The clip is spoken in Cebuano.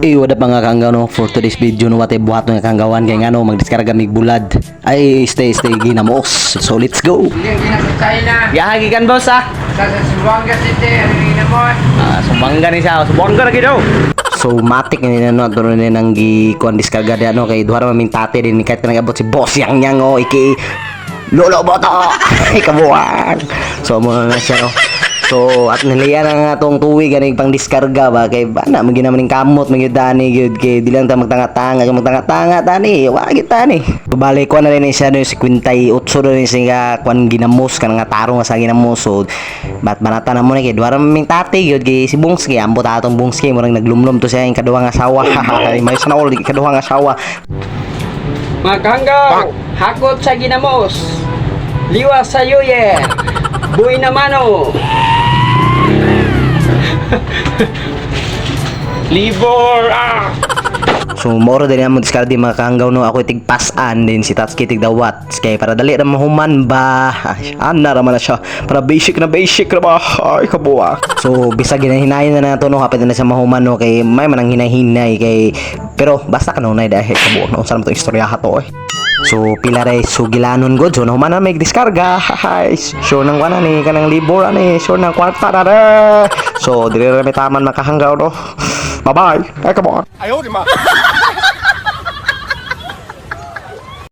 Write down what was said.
Eh, wala pa nga kanggaw no for today's video no, watay buhat nga kanggawan kay ngano magdiskarga mig bulad. Ay, stay stay ginamos. So let's go. Sa China, Yaha gikan, boss, ah. sa Zamboanga City, ano ginamos? Ah, sumangga ni siya. Sumangga na gid. So matik ni no ato ni nang gi kuan diskarga di ano kay duha ra man ming tate din kahit nag-abot si Boss Yang Yang oh, iki Lolo Boto. Ay, kabuwang. So mo na siya no. So at niliya na nga tong tuwig ganing pang diskarga ba kay ba na man ginaman ning kamot man gyud tani gyud kay di lang ta magtanga-tanga, kay magtanga-tanga tani wa gyud tani. Bale kuan na rin siya no, 58 na rin siya nga kuan ginamos kanang nga tarong nga sa ginamos. So bat banata na mo ni kay duha ra man ming tate gyud kay si Bungski ambot atong Bungski, murag naglumlum to siya yung kaduhang asawa. May sana all kaduhang asawa. Mga kahanggaw, hakot sa ginamos, liwas sa yuyer, buhay na mano. Libor! Ah! So moro din mo diskarte mga kahanggaw no, ako tigpasan din si Tatsuki tigdawat kay para dali ra mahuman ba. Ay, ana ra man na siya para basic na basic ra ba. Ay, kabuwa. So bisag ginahinayin na nato no, hapit na siya mahuman no, kay may manang hinahinay kay pero basta kanunay dahil kabuwa no, unsa man tong istorya to eh. So pila ray sugilanon god, so nahuman na may diskarga. Hay, sure nang kuan ni kanang libor ani, sure nang kwarta na re. So dili ra may taman makahanggaw no. Bye bye. Ay, kabuwa. 哎呦我的妈！